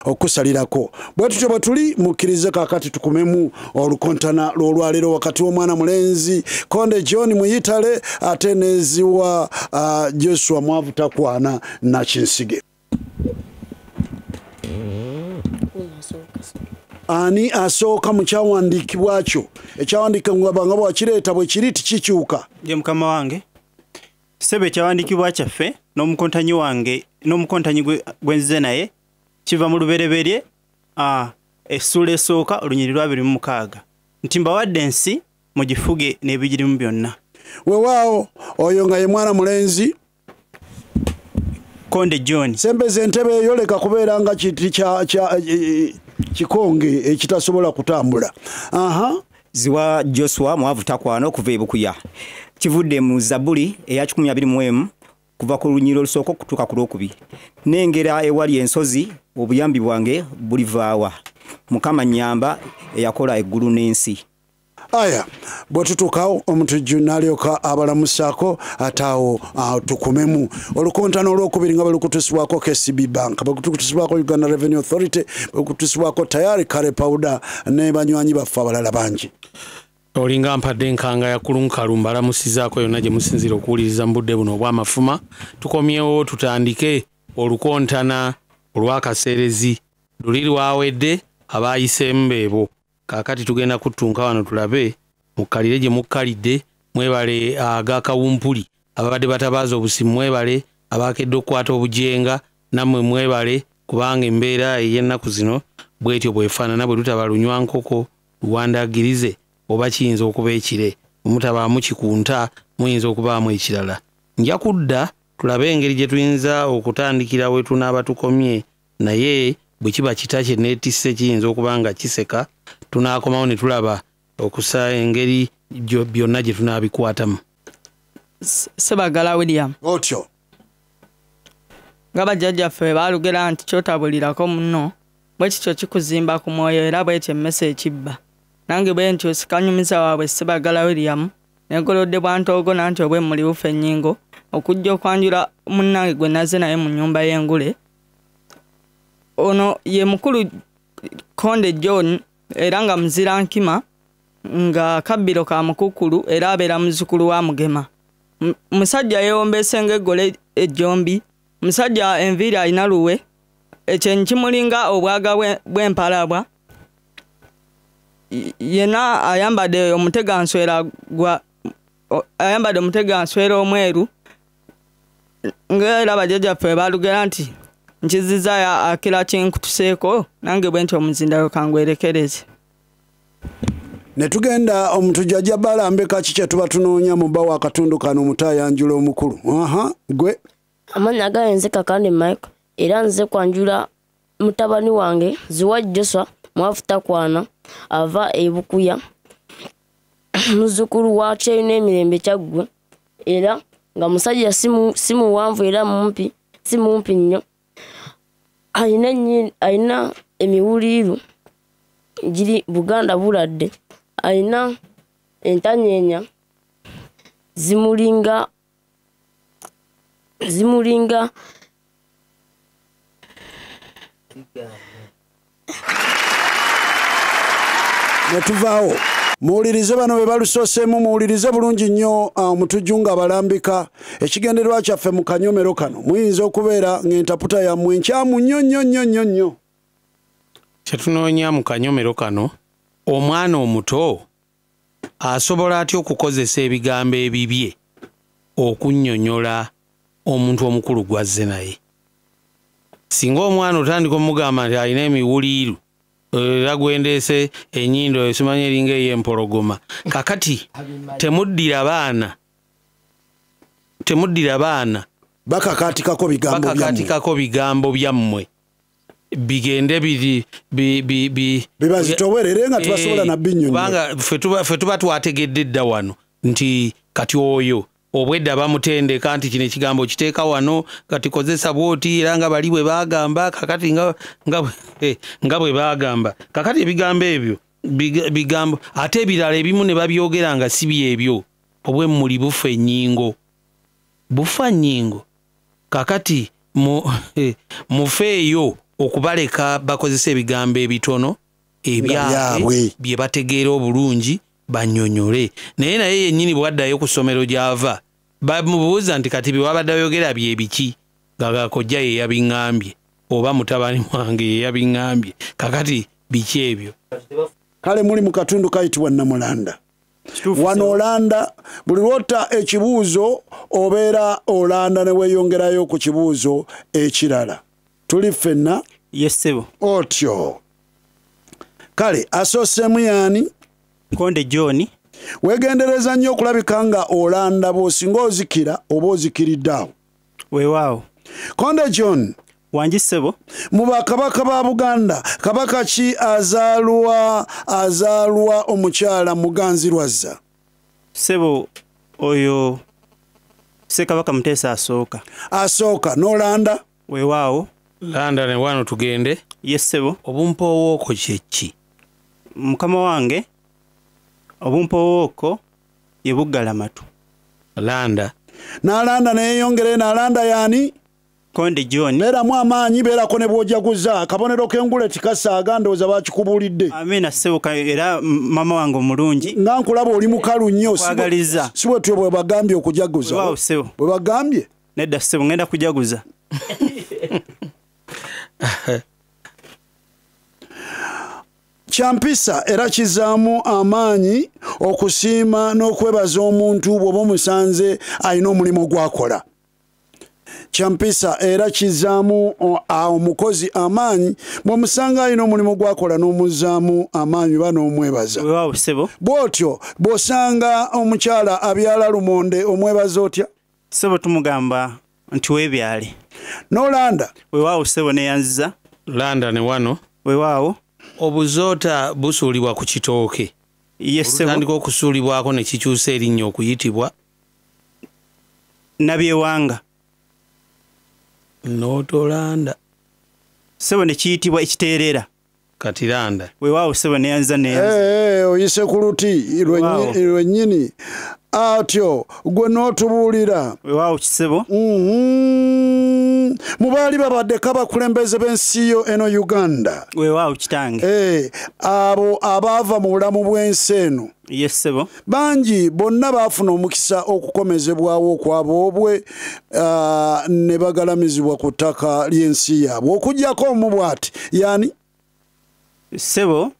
Okusalirako bwe tutyo bwe tuli. Mukkirize kaakati tukumemu olukontana lw'olwaleero wakati w'omwana mulenzi Konde John Muyitale ate neziwa Joshua Mwavu Takwana Nakinsige. Ani asooka mu kyawandiikibwa kyo? Ekyawandiikibwa nga bwakireeta bwe kiri, tikikyuka. Ye mukama wange, ssebo, ekyawandiikibwa kyaffe n'omukontanyi wange n'omukontanyi gwe nzize naye kiva mu Lubereberye, essuula esooka, olunyiri lwa 26, nti mbawadde ensi, mugifuge n'ebigirimu byonna. Weewaawo, oyo nga ye mwana mulenzi Konde John. Sembeza entebe eyo, leka kubeera nga kiti kya kikonge ekitasobola kutambula. Aha. Ziwa Joshua Mwavu Takwana okuva e Bukuya. Kivudde mu Zabuli eya 121, kuva ku lunyiriri olusooka okutuuka ku lwokubiri. Nengera ewali ensozi, obuyambi bwange bulivaawa? Mukama nnyamba, eyakola eggulu n'ensi. Aya, bwe tutuukawo omutujju n'alyoka abalamusaako, ate awo tukumemu olukontano olwokubiri nga bwe lukutusibwako KCB Bank, bwe kutusibwako Uganda Revenue Authority, bwe kutusibwako Tayari Kare Powder ne banywanyi baffe abalala bangi. Olinga mpadde enkanga ya kulunkalu. Mbalamusizaako yonna gye musinziira okuwuliriza mu budde buno obw'amafuma. Tukomyewo tutandike olukontana olw'akaseerezi. Luli lwawedde, abayiseemu beebo. Kaakati tugenda kuttunka wano, tulabe mukkalire gye mukkalidde. Mwebale agakawumpuli ababadde batabaaza obusimu, mwebale abakedde okukwata obujenga, nammwe mwebale, kubanga embeera ey'ennaku zino bwetyo bwefaanana. Bwe lutaba lunywa nkoko luwandagirize, oba kiyinza okuba ekire, bwe mutabaamu kikunta muyinza okubaamu ekirala. Nja kudda tulabe engeri gye tuyinza okutandikira we tunaaba tukomye, naye bwe kiba kita kye neetisse kiyinza okuba nga kiseka. Tunaakomawo ne tulaba okusa engeri byonna gye tunaabikwatamu. Sebagala William. Otyo. Nga bajjajjaffe bwe baalugera nti kyotabulirako munno bwe kityo kikuzimba ku mwoyo, era bwetyo emmese ekibba. Nange bwe ntyo sikanyumiza waabwe Sebagala William, negolodde bwantoogo nanti obwemmuli bufa ennyingo, okujja okwanjula munnange gwe nazze naye mu nnyumba y'engule. Ono ye mukulu Konde John, era nga muzira nkima, nga kabbiro ka mukukulu, era abeera muzzukulu wa Mugema. Musajja yeewombeese ng'eggole ejjombi. Musajja enviiri alina luwe, ekyenyi kimulinga obwaga bw'empalabwa. Yenna ayambadde omuteganswera gwa ayambadde omuteganswera omweru, ng'era bajjajjaffe bwe balugera nti nkizizaayo akira kinkutuseeko. Nange bwe nti omuzindayo kangwerekereze. Ne tugenda omutujju ajja balambika ki kye tuba tunoonya mu bbawa akatundu kano. Omutaayanjula omukulu, aha, gwe. Amannya gange nze Kakande Mike, era nze kwanjula mutabani wange Ziwa Joswa Mwavu Takwana, ava e Bukuya, muzzukulu wa Kyeyuna Emirembe Kyaggwe, era nga musajja si muwanvu era mumpi, si mumpi nnyo. Alina emiwuliiru giri Buganda buladde, alina entanyeenya zimulinga Ne tuvaawo. Muwulirize bano be balusooseemu, muwulirize bulungi nnyo omutujju nga balambika ekigendererwa kyaffe mu kanyomero kano. Muyinza okubeera ng'entaputa yammwe nkyamu nnyo nnyo nnyo nnyo nnyo. Kyetunoonya mu kanyomero kano: omwana omuto asobola atya okukozesa ebigambo ebibye okunnyonnyola omuntu omukulu gw'azze naye? Singa omwana otandika omugamba nti alina emiwuliiru, era gwendeese ennyindo esimanyi eringa ey'empologoma, kakati temuddira baana, temuddira baana bakakaatikako bigambo byammwe. Bakakaatikako bigambo byammwe bigende biri bi Bibazitowerere nga tebasobola na binnyonnyola. Kubanga ffe tuba twategedde dda wano nti kati oyo obwedda bamutendeka nti kino ekigambo kiteeka wano, kati kozesa bwoti, era nga bali bwe bagamba, kakati nga bwe bagamba, kakati ebigambo ebyo bigambo ate ebirala ebimu ne babyogera nga si byebyo. Obwemmuli bufa ennyingo, bufa nnyingo. Kakati mufeeyo. Okubaleka bakozesa ebigambo ebitono ebyabwe bye bategeera obulungi bannyonnyole. Naye yennyini bw'addayo ku ssomero gy'ava bamubuuza nti kati bye wabadde oyogera bye biki, nga kojja ye yabiŋŋambye oba mutabani wange ye yabiŋŋambye, kakati biki ebyo? Kale muli mu katundu kayitibwa Namulanda. Wano olanda buli lw'otta ekibuuzo obeera olanda ne weeyongerayo ku kibuuzo ekirala. Tuli ffenna? Yes ssebo. Otyo. Kale asooseemu yaani? Konde John. Weegendereza nnyo okulabika nga olanda bw'osinga ozikira oba ozikiridde awo. Weewaawo. Konde John. Wangi ssebo. Mu bakabaka ba Buganda, kabaka ki azaalwa omukyala Muganzirwazza? Ssebo oyo Ssekabaka Muteesa asooka. Asooka n'olanda? Weewaawo. Landa ne wano tugende. Yes ssebo. Obumpoowooko kye ki? Mukama wange, obumpoowooko ye buggalamatu. Landa. N'alanda neeyongere n'alanda yaani? Konde John. Beeramu amaanyi, beerako ne bw'ojaguza. Akabonero k'engule tikasaaga, ndowooza baakikubuulidde. Amiina ssebo, era maama wange omulungi. Nga nkulaba oli mukalu nnyo. Kwagaliza. Si bwetyo bwe bagambye okujaguza. Weewaawo ssebo. Bwe bagambye? Nedda ssebo, ngenda kujaguza. Kyampisa era kizaamu amaanyi okusiima n'okwebaza omuntu bw'oba omusanze alina omulimu gw'akola. Kyampisa era kizaamu omukozi amaanyi bw'omusanga alina omulimu gw'akola n'omuzaamu amaanyi oba n'omwebaza. Weewaawo ssebo. Bw'otyo bw'osanga omukyala abyala lumonde omwebaza otya? Ssebo tumugamba nti weebyale. N'olanda? Weewaawo ssebo, neeyanziza. Landa ne wano. Weewaawo. Obuzoota busuulibwa ku kitooke. Yes ssebo. Olutandika okusuulibwako ne kikyusa erinnya okuyitibwa Nabyewanga. N'otolanda. Ssebo ne kiyitibwa ekiteerera. Kati landa. Weewaawo ssebo, neeyanziza neeyanziza. Oyise ku luti lwennyini. Atyo gwe n'otubuulira. Weewaawo ssebo. Mu baali babaddeko abakulembeze b'ensi yo eno Uganda. Weewaawo kitange. Abo abaava mu bulamu bw'ensi eno. Yes ssebo. Bangi bonna baafuna omukisa okukomezebwawo okwaboobwe ne bagalamizibwa ku ttaka ly'ensi yaabwe. Okuggyako omu bw'ati yaani? Ssebo,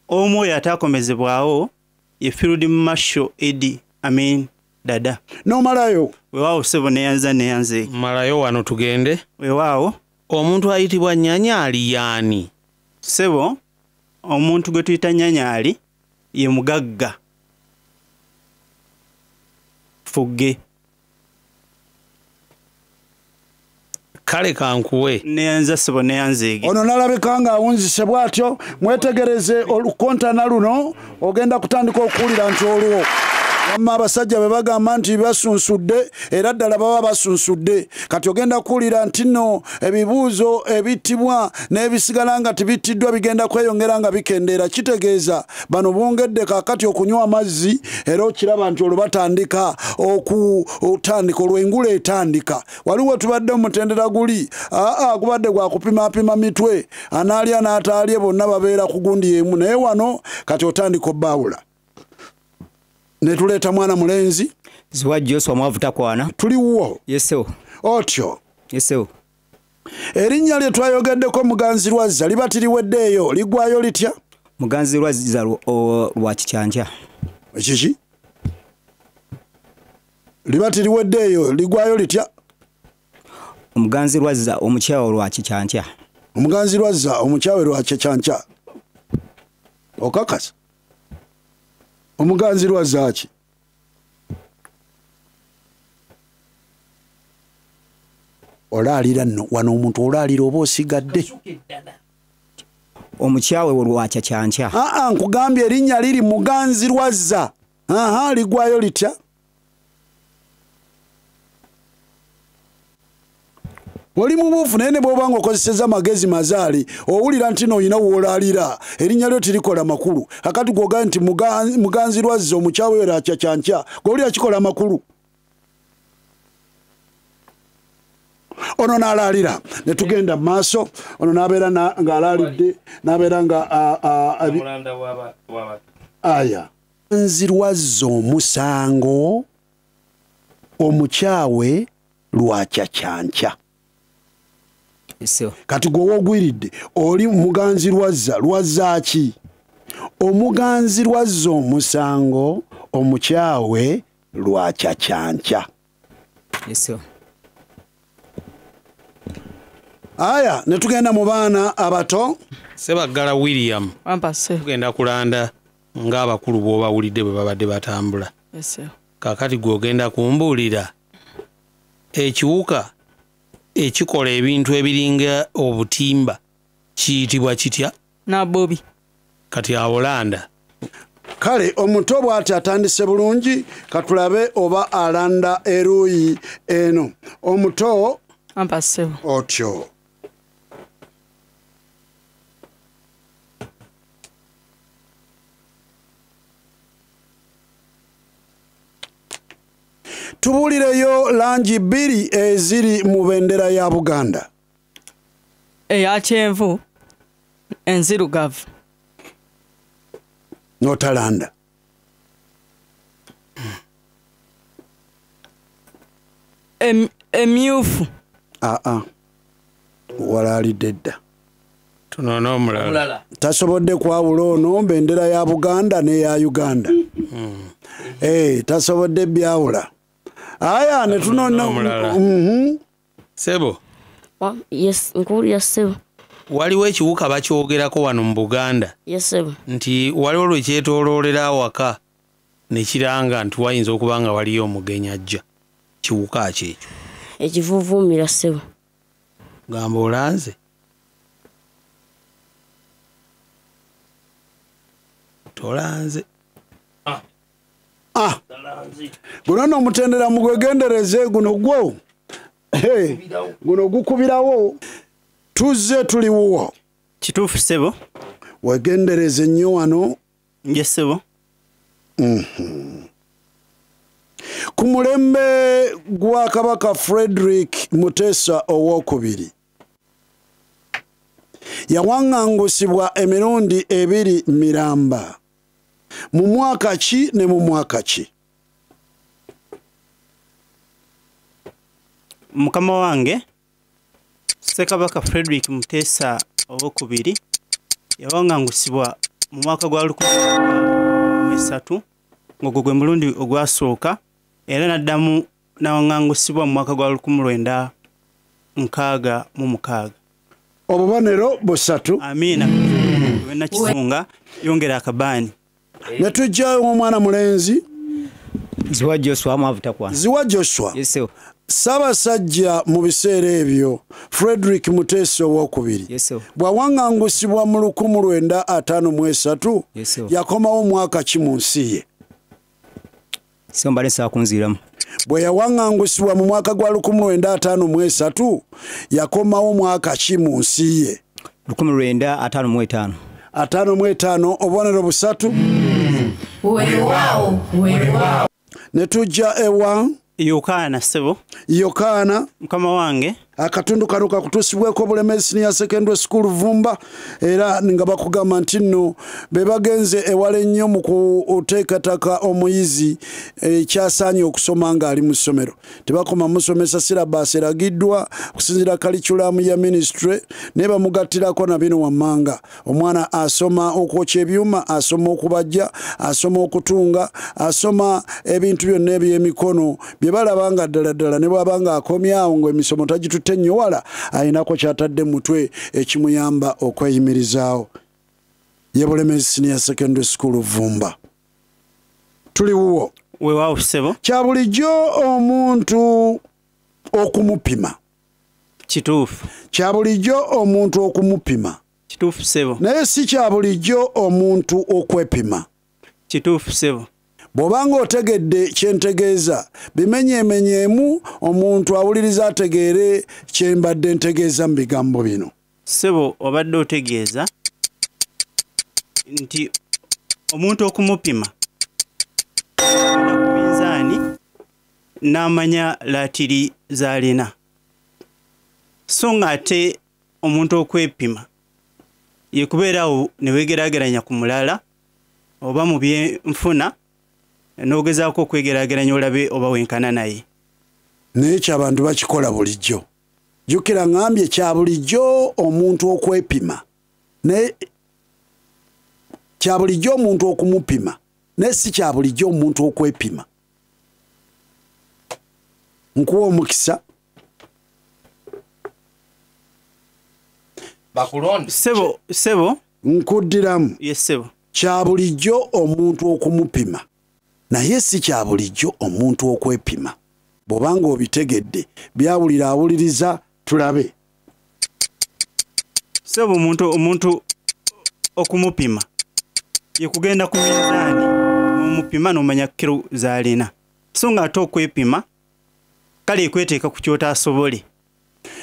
omu oyo ataakomezebwawo ye Field Marshal Idi Amin Dada. N'omalayo? Weewaawo ssebo, neeyanza neeyanzeege. Malayo wano tugende. Weewaawo. Omuntu ayitibwa Nyanyaali yaani? Ssebo, omuntu gwe tuyita Nyanyaali ye mugagga Fugge. Kale kankuwe. Neeyanza ssebo, neeyanzeege. Ono n'alabika ng'awunzise bw'atyo. Mwetegereze olukontana luno, ogenda kutandika okuwulira nti olwo wamma abasajja bwe bagamba nti basunsudde, era ddala baba basunsudde. Kati ogenda kuwulira nti nno ebibuuzo ebittibwa n'ebisigala nga tebittiddwa bigenda kweyongera nga bikendeera. Kitegeeza bano bongedde kaakati okunywa amazzi, era okiraba nti olwo batandika okutandika olw'engula etandika. Waliwo tubadde omutendera guli gubadde gwa kupimaapima mitwe, anaalya n'ataalye bonna babeera ku gundi emu, naye wano kati otandika obbaawula. Ne tuleeta mwana mulenzi. Ziwa Joshua Mwavu Takwana. Tuliwo. Yes ssebo. Otyo. Yes ssebo. Erinnya lye twayogeddeko Muganzirwazza liba tiriweddeeyo, liggwayo litya? Muganzirwazza lwa Kikyanja. Kiki? Liba tiriweddeeyo, liggwayo litya? Omuganzirwazza omukyawe lwa Kikyanja. Omuganzirwazza omukyawe lwa Kikyanja. Okakasa? Omuganzirwazza ki? Olaalira nno wano omuntu olaalira oba osigadde. Omukyawe lwa Kikyanja. Nkugambye erinnya liri Muganzirwazza. Liggwayo litya? Oli mubuufu naye ne bw'oba ng'okozesezza amagezi mazaali owulira nti nno olina w'olaalira, erinnya lyo tirikola makulu. Kakati gw'ogambe nti Muganzirwazza omukyawe lwa Kikyanja, gw'owulira kikola makulu. Ono n'alaalira ne tugenda mu maaso, ono n'abeera ng'alaalidde, n'abeera nga aya nzirwazza omusango omukyawe lwakyankyankya. Kati gwe wogwiridde oli muganzi lwazza lwazza ki? Omuganzi lwazza omusango omukyawe lwakyankyankya. Aya ne tugenda mu baana abato. Ssebaggala William, tugenda kulanda ng'abakulu bw'obawulidde bwe babadde batambula. Kaakati gwe ogenda kumbuulira ekiwuka ekikola ebintu ebiringa obutimba kiyitibwa kitya? Nabobi. Kati awolanda. Kale omuto bw'ati atandise bulungi, katulabe oba alanda eruuyi eno. Omuto otyo. Tubuulireyo langi bbiri eziri mu bendera ya Buganda. Eya kyenvu, enzirugavu. N'otalanda. Emyufu. Aa, walaalidde dda. Tunoona omulala. Tasobodde kwawula ono bendera ya Buganda n'eya Uganda. Tasobodde byawula. Aya ne tunoona omulala. Sebo. Yes, nkuwulira ssebo. Waliwo ekiwuka bakyogerako wano mu Buganda. Yes, ssebo. Nti waliwo lwe kyetooloolera awaka ne kiranga nti wayinza okuba nga waliyo omugenyi ajja. Kiwuka ki ekyo? Ekivuuvuumira ssebo. Gamba olanze. Tolanze. Guno nno omutendera mugwegendereze guno gwo. Guno gukubirawo. Tuzze tuli wuwo. Kituufu ssebo. Wegendereze nnyo wano. Nje ssebo. Ku mulembe gwa Kabaka Frederick Mutesa owokubiri yawaŋŋangusibwa emirundi ebiri miramba. Mu mwaka ki ne mu mwaka ki? Mukama wange Ssekabaka Frederick Mutesa owokubiri yawaŋŋangusibwa mu mwaka gwa 1903 ng'ogwo gwe mulundi ogwasooka, era n'addamu n'awaŋŋangusibwa mu mwaka gwa 1966. Obubonero busatu. Amiina. Wenna yongera akabaani. Ne tujjayo omwana mulenzi Ziwa Joshua Mwavutakwana. Ziwa Joshua. Yes, Ssaabasajja mu biseera ebyo Frederick Mutesa owokubiri yes, bw'awaŋŋangusibwa mu 1953 yes, yakomawo mwaka ki mu nsi ye? Mbale saakunziramu. Bwe yawaŋŋangusibwa mu mwaka gwa 1953 yakomawo mwaka ki mu nsi ye? 1955. 55. Obubonero busatu. Weewaawo, weewaawo. Ne tujja ewa Yokaana ssebo. Yokaana. Mukama wange. Akatundu kano kakutuusibweko Bulemezi Senior Secondary School Vumba, era nga bakugamba nti nno be bagenze ewala ennyo mu kuteekataka omuyizi ekyasaanye okusoma ng'ali mu ssomero. Tebakoma musomesa syllabus eragiddwa okusinziira curriculum ya ministry, naye bamugattirako na bino wammanga. Omwana asoma okwokya ebyuma, asoma okubajja, asoma okutunga, asoma ebintu byonna eby'emikono bye balaba nga ddala ddala ne bw'aba ng'akomyawo ng'emisomo tagitutte nnyo wala, ayinako ky'atadde mutwe ekimuyamba okweyimirizaawo. Ye Bulemezi Senior Secondary School Vumba. Tuli wuwo. Weewaawo ssebo. Kya bulijjo omuntu okumupima. Kituufu. Kya bulijjo omuntu okumupima. Kituufu ssebo. Naye si kya bulijjo omuntu okwepima. Kituufu ssebo. Bw'obanga otegedde kye ntegeeza, bimenyeemenyeemu omuntu awuliriza ategeere kye mbadde ntegeeza mu bigambo bino. Ssebo obadde otegeeza nti omuntu okumupima ku minzaani n'amanya laatiri z'alina. So nga ate omuntu okwepima ye kubeerawo ne weegeraageranya ku mulala oba mu byenfuna n'ogezaako okwegeraageranya olabe oba wenkana naye. Naye ky'abantu bakikola bulijjo. Jjukira ngambye kya bulijjo omuntu okwepima, naye kya bulijjo omuntu okumupima, naye si kya bulijjo omuntu okwepima. Nkuwa omukisa. Bakulonde. Ssebo, ssebo. Nkuddiramu. Yes, ssebo. Kya bulijjo omuntu okumupima, naye si kya bulijjo omuntu okwepima. Bw'obanga obitegedde, byawulira awuliriza tulabe. Ssebo, omuntu okumupima ye kugenda ku minzaani n'omupima n'omanya kiro z'alina. So nga ate okwepima kale ekweteeka ku ky'otaasobole.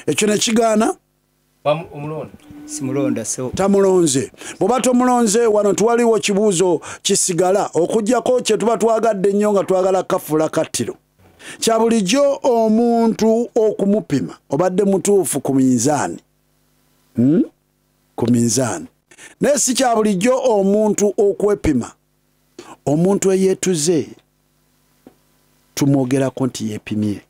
Ekyo ne kigaana? Simulonda ssebo. Tamulonze. Bw'oba tomulonze wano tuwaliwo kibuuzo kisigala okuggyako kye tuba twagadde ennyo nga twagala kafuula kattiro. Kya bulijjo omuntu okumupima obadde mutuufu ku minzaani. Ku minzaani. Naye si kya bulijjo omuntu okwepima. Omuntu eyeetuze tumwogerako nti yeepimye.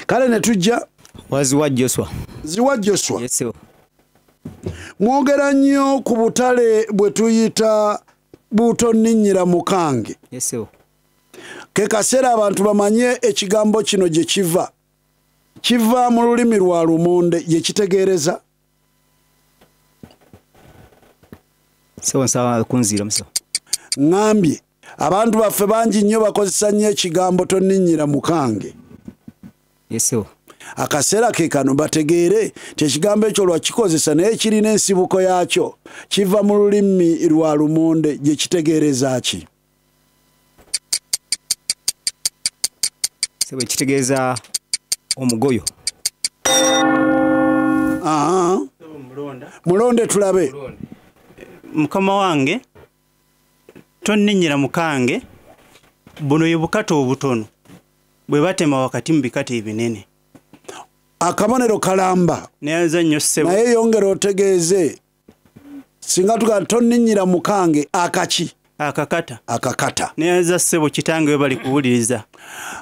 Kale ne tujja Waziwa Joshua. Ziwa Joshua. Yes, sir. Mwogera nnyo ku butale bwe tuyita butonninnyira mukange. Yes, sir. Ke kaseera abantu bamanye ekigambo kino gye kiva. Kiva mu lulimi lwa lumonde ye kitegeereza. Ssebo nsaba kunzira musa. Ngambye abantu baffe bangi nnyo bakozesa nnyo ekigambo tonninnyira mukange. Yes, sir. Akaseera ke kano bategeere nti ekigambo ekyo lwakikozesa naye kirina ensibuko yaakyo. Kiva mu lulimi lwa lumonde gye kitegeereza ki? Ssebo kitegeeza omugoyo. Mulonde tulabe. Mukama wange tonninnyira mukange, buno ye bukata obutono bwe batema wakati mu bikata ebinene. Akabonero kalamba. Neyanza nnyo ssebo. Naye yongera otegeeze singa tuga tonninnyira mukange akaki? Akakata. Akakata. Neyanza ssebo kitange we bali kuwuliriza.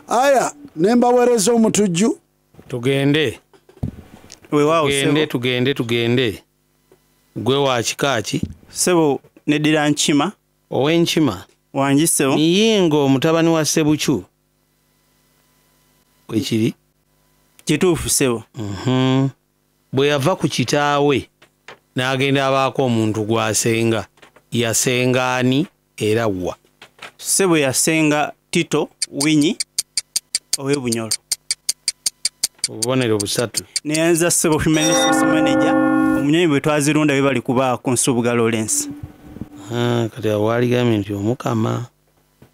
Aya, ne mbaweereza omutujju. Tugende. Weewaawo ssebo. Tugende. Gwe wa kika ki? Ssebo neddira Nkima. Ow'Enkima. Wangi ssebo. Miyingo mutabani wa Ssebuchu. Bwe kiri? Kituufu ssebo. Bwe yava ku kitaawe n'agenda abaako omuntu gw'asenga. Yasenga ani era wa? Ssebo yasenga Tito Winyi ow'e Bunyoro. Obubonero busatu. Neyanza ssebo human resource manager omunyonyi bwe twazirunda bwe bali kubaako Nsubuga Lawrence. Kati awo waligambye nti omukama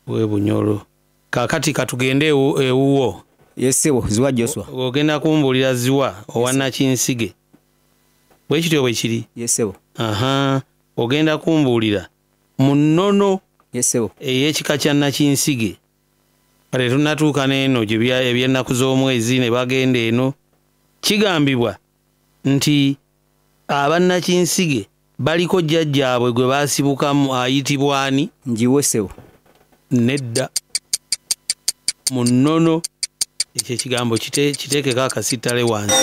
w'e Bunyoro. Kaakati katugende ewuwo. Yes, ssebo, Ziwa Joshua. Ogenda kumbuulira Ziwa owa Nakinsige. Bwe kityo bwe kiri? Yes, ssebo. Ogenda kumbuulira mu nnono Yes, ssebo. Ey'ekika kya Nakinsige. Kale tunnatuuka n'eno ebyennaku z'omwezi ne bagenda eno. Kigambibwa nti abannakinsige baliko jjajjaabwe gwe baasibukamu ayitibwa ani? Njiwe ssebo. Nedda. Mu nnono ekyo ekigambo kiteekeko akasittale wansi.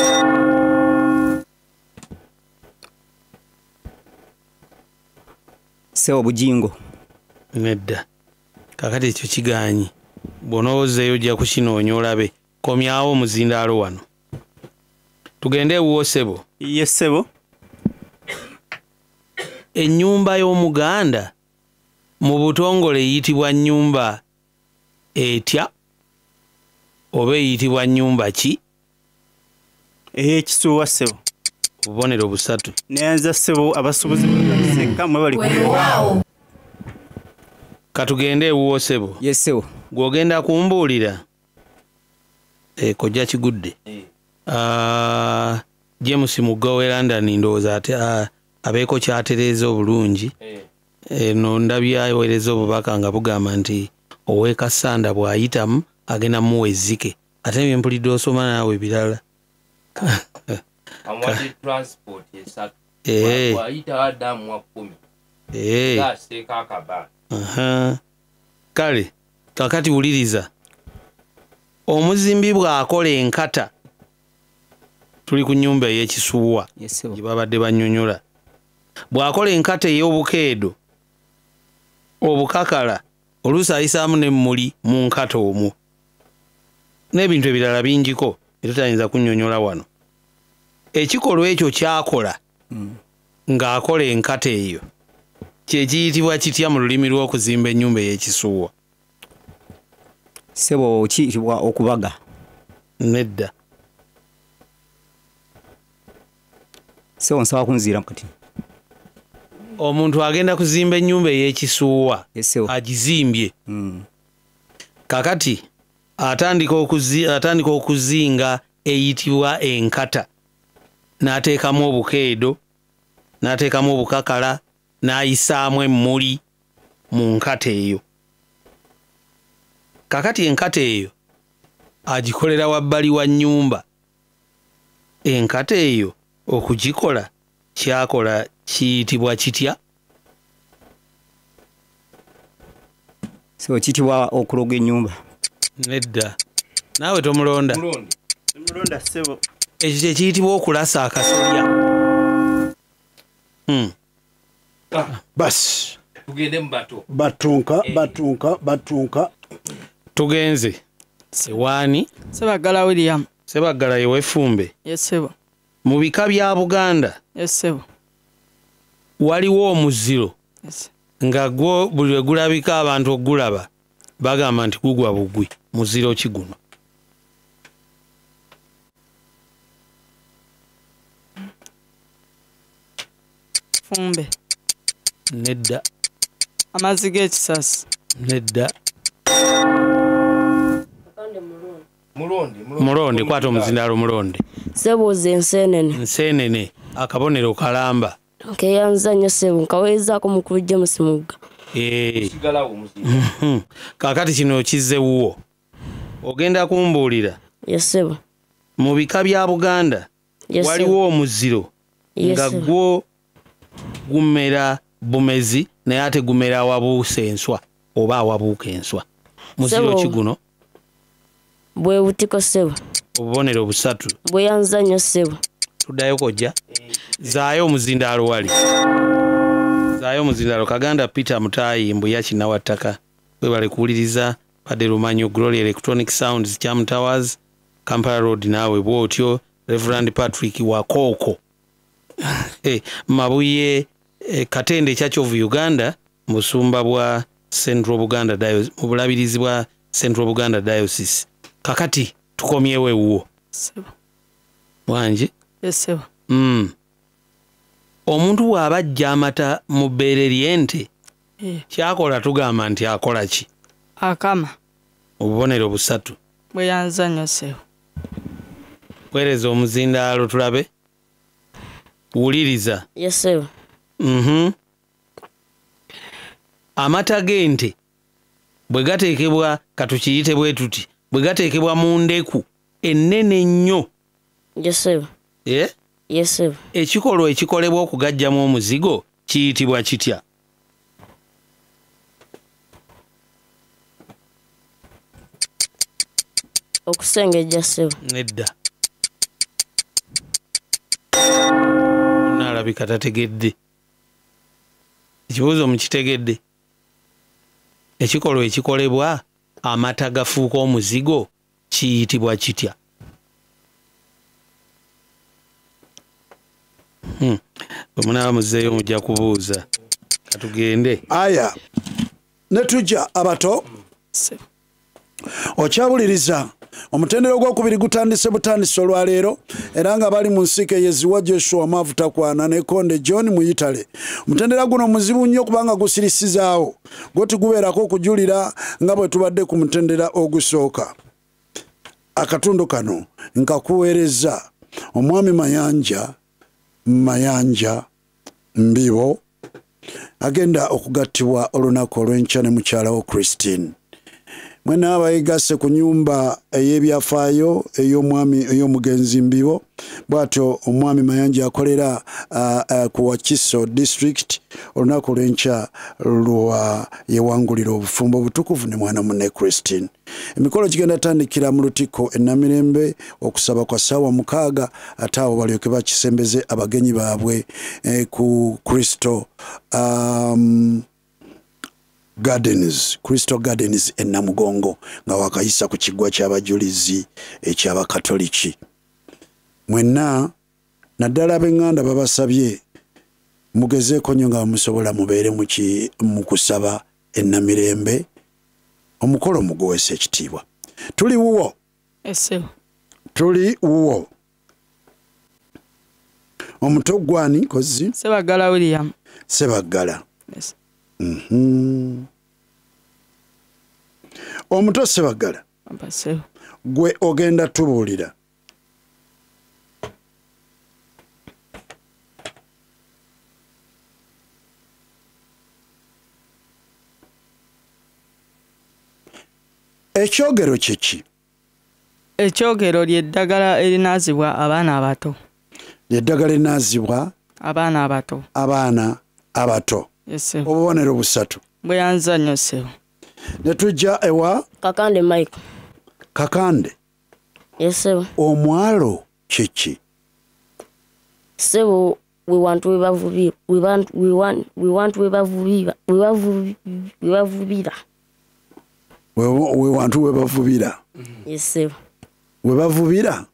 Ssebo Bujingo. Nedda. Kaakati ekyo kigaanyi. Bw'onoozzeeyo ojja kukinoonya olabe. Komyawo omuzindaalo wano. Tugende ewuwo ssebo. Ye ssebo. Ennyumba y'Omuganda mu butongole eyitibwa nnyumba etya oba eyitibwa nnyumba ki? Ey'ekisuwa ssebo. Obubonero busatu. Neyanza ssebo abasuubuzi b'e mwe bali ku. Katugende ewuwo ssebo. Ye ssebo. Gw'ogenda kumbuulira. Kojja kigudde. James Mugga w'e London ndowooza ate abeeko kyatereeza obulungi. Eno ndabye aweereza obubaka nga bugamba nti ow'e Kassanda bw'ayitamu agenda muwa ezzike. Ate bye mpulidde osoma naawe birala. Amuwadde transport 3. Wayita Adamu wa 10. Gaseeka akaba. Kale kakati wuliriza. Omuzimbi bw'akola enkata, tuli ku nnyumba ey'ekisuwa gye babadde bannyonnyola. Bw'akola enkata ey'obukeedo obukakala, oluusi ayisaamu n'emmuli mu nkata omwo n'ebintu ebirala bingiko etutayinza kunnyonnyola wano. Ekikolwa ekyo ky'akola ng'akola enkata eyo kye kiyitibwa kitya mu lulimi lw'okuzimba ennyumba ey'ekisuwa? Ssebo kiyitibwa okubaga. Nedda. Ssebo nsaba kunziira kati. Omuntu agenda kuzimba ennyumba ey'ekisuwa agizimbye. Kakati atandika okuzinga eyitibwa enkata, n'ateekamu obukeedo, n'ateekamu obukakala, n'ayisaamu emmuli mu nkata eyo. Kakati enkata eyo agikolera wabbali wa nnyumba. Enkata eyo okugikola kyakola kiyitibwa kitya? So kiyitibwa okuloga ennyumba. Nedda. Naawe tomulonda. Mulonda ssebo. Ekyo kye kiyitibwa okulasa akasolya. Basi tugende mu bato. Batunka batunka batunka. Tugenze. Sewaani? Ssebaggala William. Ssebaggala ye w'effumbe. Yes ssebo. Mu bika bya Buganda. Yes ssebo. Waliwo omuziro nga gwo buli lwe gulabika abantu okugulaba bagamba nti gugwa bugwi. Muziro ki guno? Fumbe. Nedda. Amazzi g'ekisasi. Nedda. Mulonde, kwata omuzindaalo mulonde. Ssebo ze nseenene. Nseenene, akabonero kalamba. Nkeyanza nnyo ssebo, nkaweezaako mukulu James Mugga. Kaakati kino kizze wuwo. Ogenda kumbuulira. Yes ssebo. Mu bika bya Buganda waliwo omuziro nga gwo gumera bumezi naye ate gumera awabuusa enswa oba awabuuka enswa. Muziro ki guno? Bwe butiko ssebo. Obubonero busatu. Bweyanza nnyo ssebo. Tuddayo kojja. Zaayo omuzindaalo wali. Zaayo omuzindaalo. Kaganda Peter Mutaayi Mbuya Kinnawattaka. Webale kuwuliriza Padde Lumanyo, Glory Electronic Sounds, Cham Towers, Kampala Road naawe bw'otyo. Reverend Patrick Wakooko. Mabuye Katende Church of Uganda, musumba bwa Central Buganda Diocese, mu bulabirizi bwa Central Buganda Diocese. Kakati tukomyewo ewuwo. Wangi? Yes ssebo. Omuntu bw'aba ajja amata mu bbeere ly'ente, kyakola tugamba nti akola ki? Akama. Obubonero busatu. Bweyanza nnyo ssebo. Weereza omuzindaalo tulabe. Wuliriza. Yes ssebo. Amata g'ente bwe gateekebwa, katukiyite bwe tuti, bwe gateekebwa mu ndeku ennene ennyo. Yes ssebo. Yes ssebo. Ekikolwa ekikolebwa okugaggyamu omuzigo kiyitibwa kitya? Okusengejja ssebo. Nedda. Naalabika tategedde. Ekibuuzo mukitegedde. Ekikolwa ekikolebwa amata gafuuka omuzigo kiyitibwa kitya? Bwe munaaba muzzeeyo mujja kubuuza. Katugende. Aya, ne tujja abato. Okyawuliriza omutendera ogwokubiri gutandise butandise olwaleero era nga bali mu nsiike yeziwa Joshua Mwavu Takwana ne Konde John Muyitale. Omutendera guno muzibu nnyo kubanga gusirisizaawo gwo tigubeerako okujulira nga bwe tubadde ku mutendera ogusooka. Akatundu kano nkakuweereza omwami Mayanja Mayanja Mbibo agenda okugattibwa olunaku olw'enkya ne mukyala wo Christine. Mwena abayigasse ku nyumba ey'ebyafaayo ey'omwami ey'omugenzi Mbibo, bw'atyo omwami Mayanja akolera ku Wakiso district. Olunaku lw'enkya lwa yewangulira obufumbo obutukuvu ne mwana munne Christine. Emikolo gigenda tandikira mu Lutikko e Namirembe okusaba kwa ssaawa 6, ate awo balyoke bakisembeze abagenyi baabwe ku Crystal Gardens, Crystal Gardens e Namugongo, nga wakayisa ku kiggwa ky'abajulizi eky'Abakatoliki. Mwenna naddala ab'eŋŋanda babasabye mugezeeko nnyo nga musobola mubeere mu kusaba e Namirembe, omukolo muguweesa ekitiibwa. Tuli wuwo. Tuli wuwo. Omuto gwani kozi? Sebaggala William. Sebaggala. Yes. Omuto Sebaggala, gwe ogenda tubuulira ekyogero kiki? Ekyogero ly'eddagala erinaazibwa abaana abato. Ly'eddagala erinaazibwa abaana abato. Abaana abato. Obubonero busatu. Bweyanza nnyo ssebo. Ne tujja ewa Kakande Mike. Kakande. Yes ssebo. Omwalo kiki? Ssebo we want we bavubira. We wantu we bavubira. Yes ssebo. We bavubira.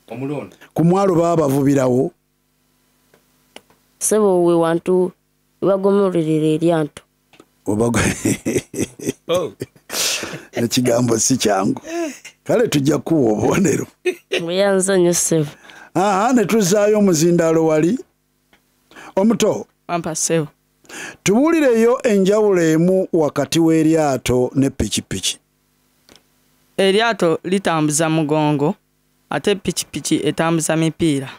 Omulonda. Ku mwalo baba bavubirawo. Ssebo we wantu bagomolera eryanto. Oh. Ekigambo si kyangu. Kale tujja kuwa obubonero. Bweyanza nnyo ssebo. Aha, ne tuzaayo omuzindaalo wali. Omuto. Wampa ssebo. Tubuulireyo enjawulo emu wakati w'eryato ne pikipiki. Eryato litambuza mugongo, ate pikipiki etambuza mipiira.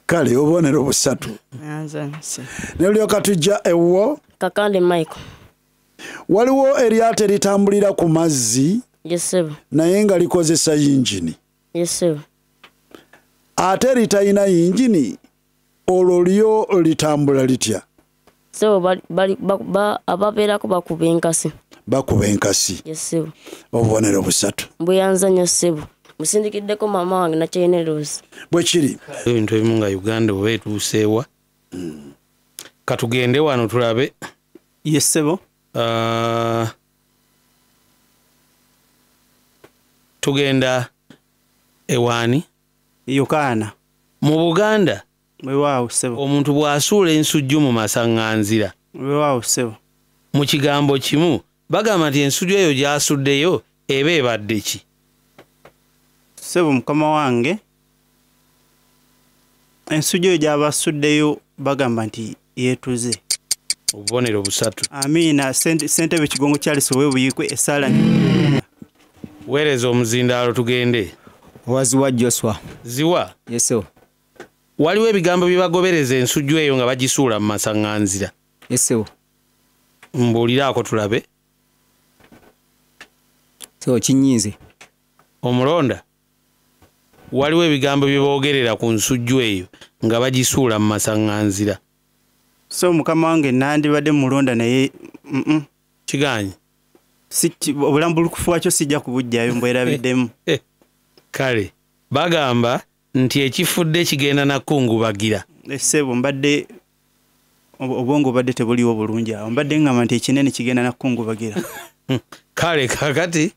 Kale obubonero busatu. Ne lyoka tujja ewuwo. Kakande Michael. Waliwo eryato eritambulira ku mazzi. Yes ssebo. Naye nga likozesa yingini. Yes ssebo. Ate litalina yingini, olwo lyo litambula litya? Ssebo ababeerako bakuba enkasi. Bakuba enkasi. Yes ssebo. Obubonero busatu. Bweyanza nnyo ssebo. Musindikiddeko maama wange Nakyene Rose. Bwe kiri. Ebintu ebimu nga Uganda oba etuuseewa. Katugende wano tulabe. Yes ssebo. Tugenda ewaani? Yokaana. Mu Buganda. Weewaawo ssebo. Omuntu bw'asuula ensujju mu masaŋŋanzira. Weewaawo ssebo. Mu kigambo kimu bagamba nti ensujju eyo gy'asuddeyo eba ebadde ki? Ssebo mukama wange, ensujju eyo gy'aba asuddeyo bagamba nti yeetuze. Obubonero busatu. Amiina. Ssentebe Kigongo Charles Ow'Ebuyikwe essaala. Weereza omuzindaalo tugende. Waziwa Joshua. Ziwa? Yes sir. Waliwo ebigambo bye bagobereza ensujju eyo nga bagisuula mu masaŋŋanzira. Yes sir. Mbuuliraako tulabe. So kinyiize. Omulonda. Waliwo ebigambo bye boogerera ku nsujju eyo nga bagisuula mu masaŋŋanzira. So mukama wange nandibadde mulonda naye Kigaanyi. Obulambulukufu bwakyo sijja kubujjayo mbwerabiddemu. Kale bagamba nti ekifudde kigenda na kungubagira. Ssebo mbadde obwongo badde tebuliwo bulungi awo, mbadde ngamba nti ekinene kigenda na kungubagira. Kale kakati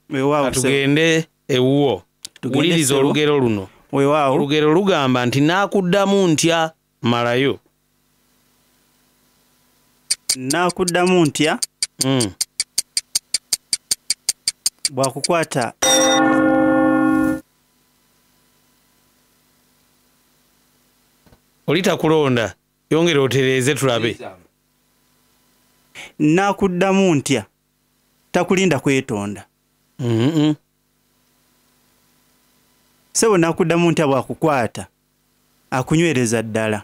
tugende ewuwo. Wuliriza olugero luno. Weewaawo. Olugero lugamba nti naakuddamu ntya malayo. Naakuddamu ntya bwakukwata oli takulonda, yongera otereeze tulabe. Naakuddamu ntya takulinda kwetonda. Ssebo naakuddamu ntya bwakukwata akunywereza ddala.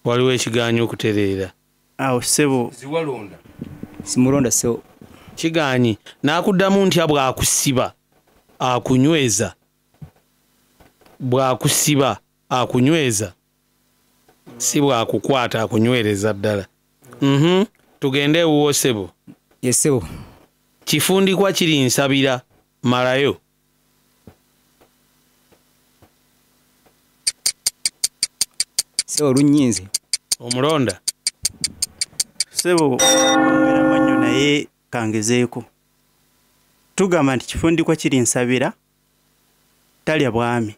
Waliwo ekigaanyi okutereera. Awo ssebo. Ziwalonda. Simulonda ssebo. Kigaanyi. N'akuddamu ntya bw'akusiba akunyweza. Bw'akusiba akunyweza. Si bw'akukwata akunywereza ddala. Tugende ewuwo ssebo. Ye ssebo. Kifundikwa kiri nsabira malayo. Ssebo lunnyinze. Omulonda. Ssebo omwera amannyo naye kangezeeko. Tugamba nti kifundikwa kiri nsabira talya bwami.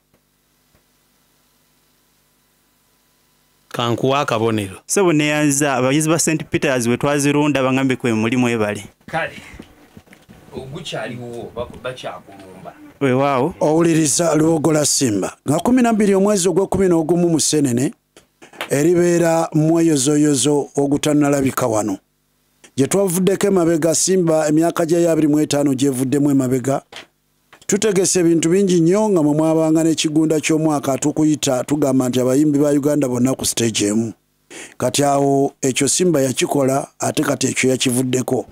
Kankuwa akabonero. Ssebo neyanza abayizi ba St. Peters we twazirunda bangambe kwe mulimu ebale. Kale ogukyaliwo bakyakulumba. Weewaawo. Owuliriza Luwogola Simba nga 12 omwezi ogw'e-11 mu Ssenene eribeera mweyozoyozo ogutannalabika wano. Gye twavuddeko emabega Simba emyaka gya 25 gyevuddemu emabega. Tutegese ebintu bingi nnyo nga mwe mwabanga n'ekigunda ky'omwaka tukuyita tugamba nti abayimbi ba Uganda bonna ku stage emu. Kati awo ekyo Simba yakikola ate kati ekyo yakivuddeko.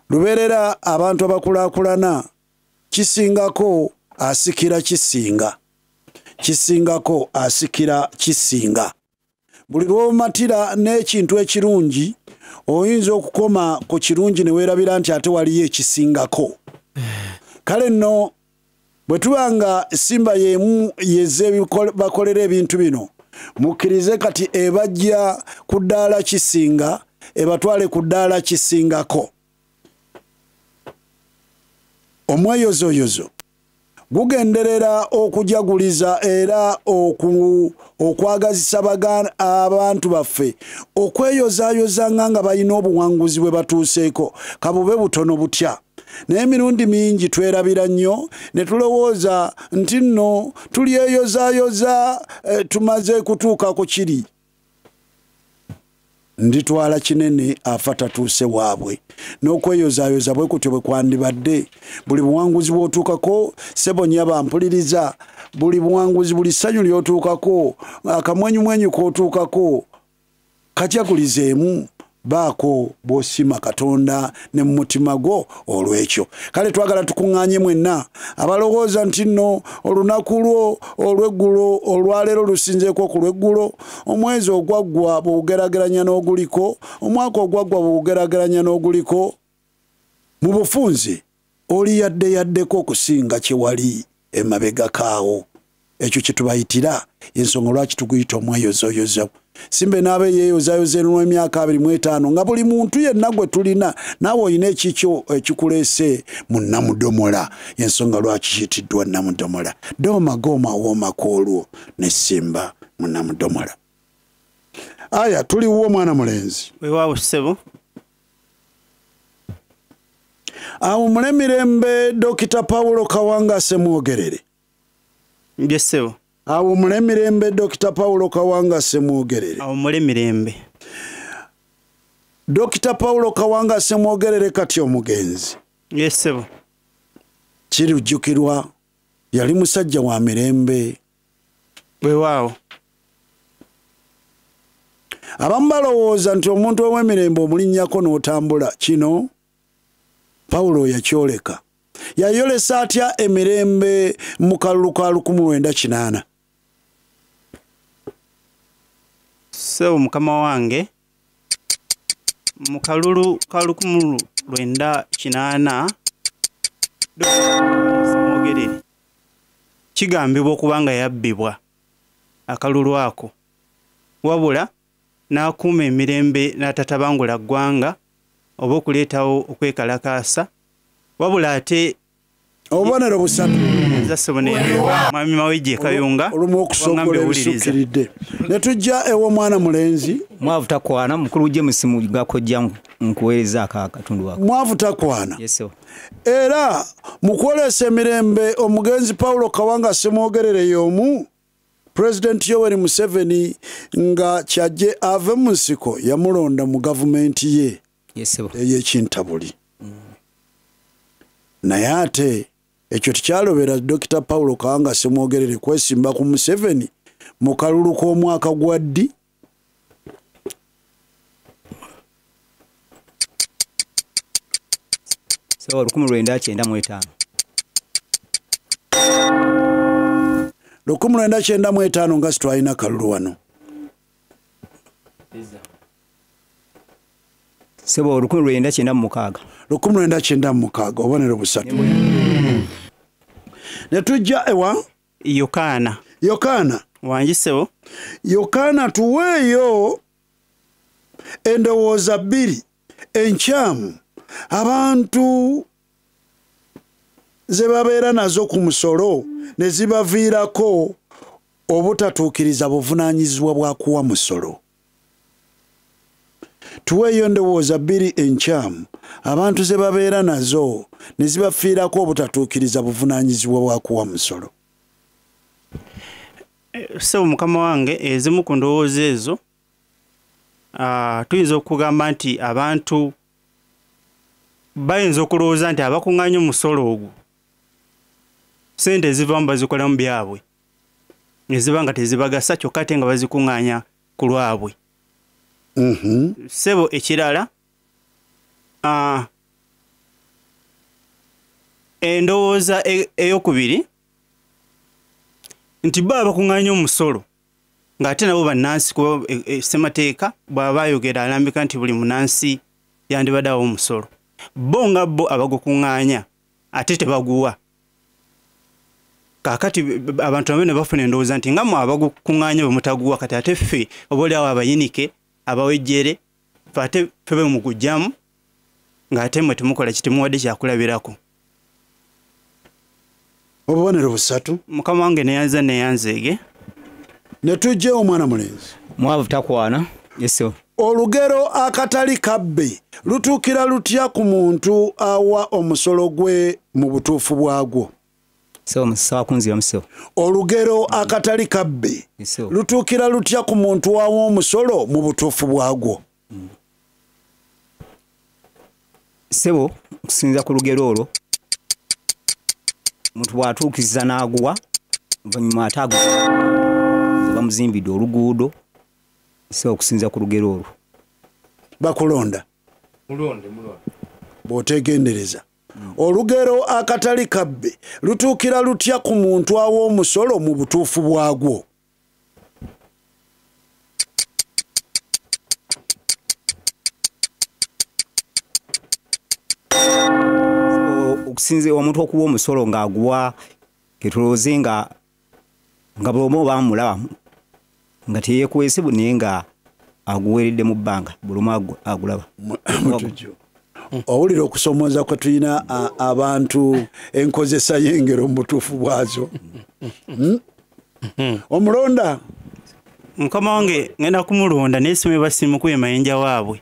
Lubeerera abantu abakulaakulana kisingako asikira kisinga. Kisingako asikira kisinga. Buli lw'omatira n'ekintu ekirungi oyinza okukoma ku kirungi ne weerabira nti ate waliyo ekisingako. Kale nno bwe tuba nga Simba y'emu yezze bakolera ebintu bino, mukkirize kati ebajja ku ddaala kisinga, ebatwale ku ddaala kisingako. Omweyozoyozo gugenderera okujaguliza era okwagazisa abantu baffe okweyozayozanga nga balina obuwanguzi bwe batuuseeko kabube butono butya. Naye emirundi mingi twerabira nnyo ne tulowooza nti nno tulyeyozayoza tumaze kutuuka ku kiri. Nditwala kinene afa tatuuse waabwe. N'okweyozayoza bwe kutyo bwe kwandibadde. Buli buwanguzi bw'otuukako ssebo nnyaba mpuliriza, buli buwanguzi buli ssanyu ly'otuukako, akamwenyumwenyu k'otuukako kajagulizeemu baako bw'osiima Katonda ne mu mutima gwo olw'ekyo. Kale twagala tukuŋŋaanye mwenna abalowooza nti nno olunaku lwo olw'eggulo olwaleero lusinzeeko ku lw'eggulo, omwezi ogwaggwa bw'ogeraageranya n'oguliko, omwaka ogwaggwa bw'ogeraageranya n'oguliko, mu bufunze oli yadde yaddeko okusinga kye wali emabegako awo. Ekyo kye tubayitira ensonga lwaki tuguyita omweyozoyozo. Simba n'abe yeeyozayoza emyaka 25 nga buli muntu yenna gwe tulina naawe olina ekikyo ekikuleese mu Namudomola. Ensonga lwaki kiyitiddwa Namudomola. Dooma gooma woomako olwo ne Simba mu Namudomola. Aya tuliwo omwana mulenzi. Weewaawo ssebo. Awo mulemirembe Dokita Paulo Kawanga Ssemwogerere. Mbye ssebo. Awo mulemirembe Dokita Paulo Kawanga Ssemwogerere. Awo mulemirembe. Dokita Paulo Kawanga Ssemwogerere kati omugenzi. Yes ssebo. Kirijjukirwa yali musajja wa mirembe. Weewaawo. Abamu balowooza nti omuntu ow'emirembe omulinnyako n'otambula. Kino Paulo yakyoleka. Yayolesa atya emirembe mu kalulu ka 1980? Ssebo mukama wange, mu kalulu ka 1980 Ssemwogerere kigambibwa okuba nga yabbibwa akalulu ako, wabula n'akuuma emirembe n'atatabangula ggwanga oba okuleetawo okwekalakaasa, wabula ate obubonero busatu mwami Mawejje Kayunga olumu okusogola ebisukkiridde. Ne tujja ew'omwana mulenzi Mwavu Takwana, mukulu James Mugakojja nkuweereza akatundu ako. Mwavu Takwana. Yes sir. Era mu kwolesa emirembe omugenzi Paulo Kawanga Ssemwogerere y'omu President Yoweri Museveni nga kyajje ave mu nsiko yamulonda mu gavumenti ye ey'ekintabuli. Naye ate ekyo tekyalobera Dr. Paulo Kawanga Ssemwogerere kwesimba ku Museveni mu kalulu k'omwaka gwa ddi? So 1995. 1995 nga sitwalina kalulu wano. Sebo 1996. 1996 obubonero busatu. Ne tujja ewa Yokaana. Yokaana. Wangi ssebo. Yokaana tuweeyo endowooza bbiri enkyamu abantu ze babeera nazo ku musolo ne zibaviirako obutatuukiriza buvunaanyizibwa bwa kuwa musolo. Tuweeyo endowooza bbiri enkyamu abantu ze babeera nazo ne zibafiirako obutatuukiriza buvunaanyizibwa bwa kuwa musolo. Ssebo mukama wange, ezimu ku ndowooza ezo tuyinza okugamba nti abantu bayinza okulowooza nti abakuŋŋaanya omusolo ogwo ssente ezivaamu bazikolamu byabwe eziba nga tezibagasa kyokka ate nga bazikuŋŋaanya ku lwabwe. Ssebo ekirala endowooza eyokubiri nti bo abakuŋŋaanya omusolo ng'ate nabo bannansi kuba ssemateeka bw'aba ayogera alambika nti buli munnansi yandibadde awa omusolo. Bo nga bo abagukuŋŋaanya ate tebaguwa. Kaakati abantu nabo ne bafuna endowooza nti nga mmwe abagukuŋŋaanya bwe mutaguwa kati ate ffe oba oli awo abayinike abawejjere ffe ate ffe be mugujjamu ng'ate mmwe temukola ki temuwadde kyakulabirako. Obubonero busatu. Mukama wange neyanza neyanzeege. Ne tujja omwana mulenzi. Mwavu takwana. Yes. Olugero akatali kabbe lutuukira lutya ku muntu awa omusolo gwe mu butuufu bwagwo? So musawa kunzira muso. Olugero akatali kabbe lutuukira lutya ku muntu awa omusolo mu butuufu bwagwo? Sebo okusinziira ku lugero olwo omuntu bw'atuukiriza n'aguwa oluvannyuma ate aguwa bamuzimbidde oluguudo. So okusinziira ku lugero olwo. Bakulonda. Mulonde. Bw'otegendereza. Olugero akatali kabbe lutuukira lutya ku muntu awa omusolo mu butuufu bwagwo? Okusinziira omuntu okuwa omusolo ng'aguwa ketulowooze nga buli omu bamulaba nga teyeekwese naye nga aguweeredde mu bbanga buli omu agulaba. Owulira okusomooza kwe tulina abantu enkozesa y'engero mu butuufu bwazo. Omulonda. Mukama wange ngenda kumulonda naye simu basimukuye mayinja waabwe.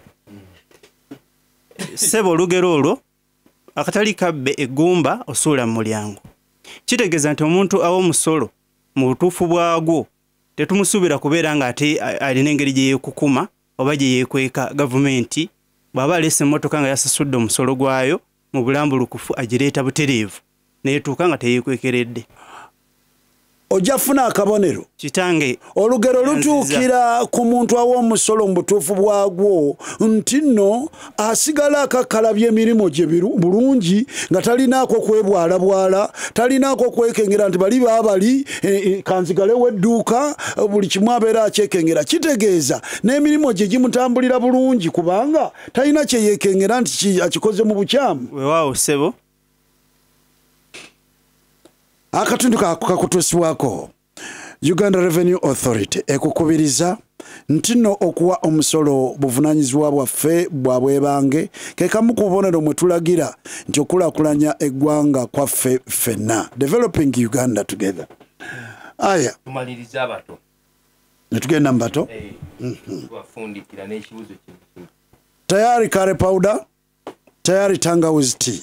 Ssebo olugero olwo akatali kabbe eggumba osuula mu mulyango. Kitegeeza nti omuntu awa omusolo mu butuufu bwagwo tetumusuubira kubeera ng'ate alina engeri gye yeekukuma oba gye yeekweka gavumenti. Bw'aba aleese emmotoka nga yasasudde omusolo gwayo mu bulambulukufu agireeta butereevu neyetuuka nga teyeekwekeredde. Ojja funa akabonero. Kitange. Olugero lutuukira ku muntu awa omusolo mu butuufu bwagwo nti nno asigala akakkalabya emirimu gye bulungi nga talinaako kwebwalabwala, talinaako kwekengera nti bali baabali kanzigalewo edduuka buli kimu abeera akyekengera. Kitegeeza n'emirimu gye gimutambulira bulungi kubanga talina kye yeekengera nti akikoze mu bukyamu. Weewaawo ssebo. Akatundu kakutuusibwako Uganda Revenue Authority ekukubiriza nti nno okuwa omusolo buvunaanyizibwa bwaffe bwa bwebange ke kamu ku bubonero mwe tulagira nti okulaakulanya eggwanga kwaffe ffenna. Developing Uganda together. Aya. Tumaliriza abato. Ne tugenda mu bato? Tubafundikira n'ekibuuzo kino. Tayari kare powder, tayari tangawizi tea.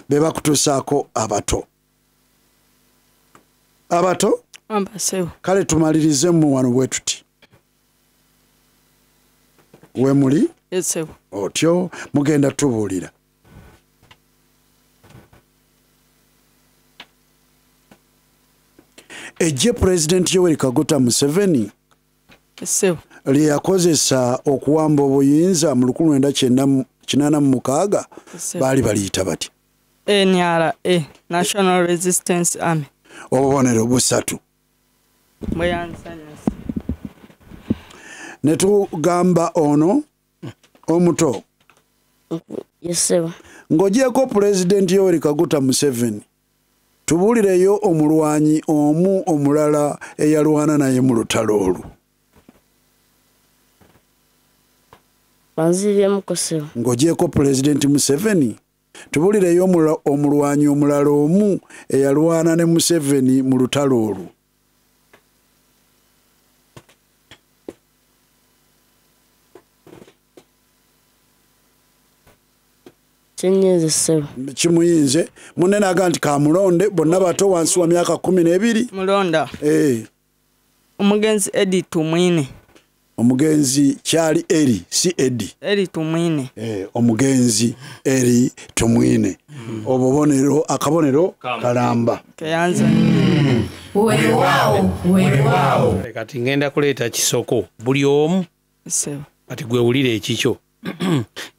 Be bakutuusaako abato. Abato? Kale tumalirize mu wano bwe tuti. We muli? Yes, otyo mugenda tubuulira. Ejje President Yoweri Kaguta Museveni lye yakozesa okuwamba obuyinza mu 1986 baali baliyita bati. NRA, National Resistance Army. Obubonero busatu. Mweyanzanyasa. Ne tugamba ono omuto. Yes sir. Ng'ogyeko Pulezidenti Yoweri Kaguta Museveni, tubuulireyo omulwanyi omu omulala eyalwana naye mu lutalo olwo. Banziryemuko ssebo. Ng'ogyeko Pulezidenti Museveni, tubuulireyo omulwanyi omulala omu eyalwana ne Museveni mu lutalo olwo. Kinyinze ssebo. Kimuyinze. Munne n'agamba nti kamulonde bonna bato wansi wa myaka 12. Mulonda. Omugenzi Eddie Tumwine. Omugenzi kyali Eri, si Eddie. Eri Tumwine. Omugenzi Eri Tumwine. Obubonero, akabonero kalamba. Keyanza. Weewaawo, weewaawo. Kati ngenda kuleeta kisoko buli omu. Ssebo. Kati gwe wulira ekikyo.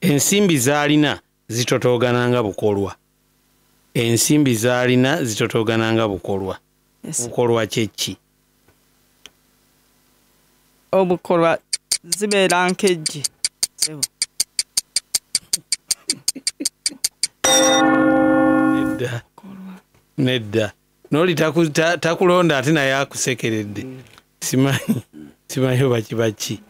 Ensimbi z'alina zitotoogana nga bukolwa. Ensimbi z'alina zitotoogana nga bukolwa. Bukolwa kye ki? Obukolwa zibeera nkejje. Ssebo. Nedda. Nedda. N'oli takulonda ate naye akusekeredde. Simanyi. Simanyi oba kiba ki.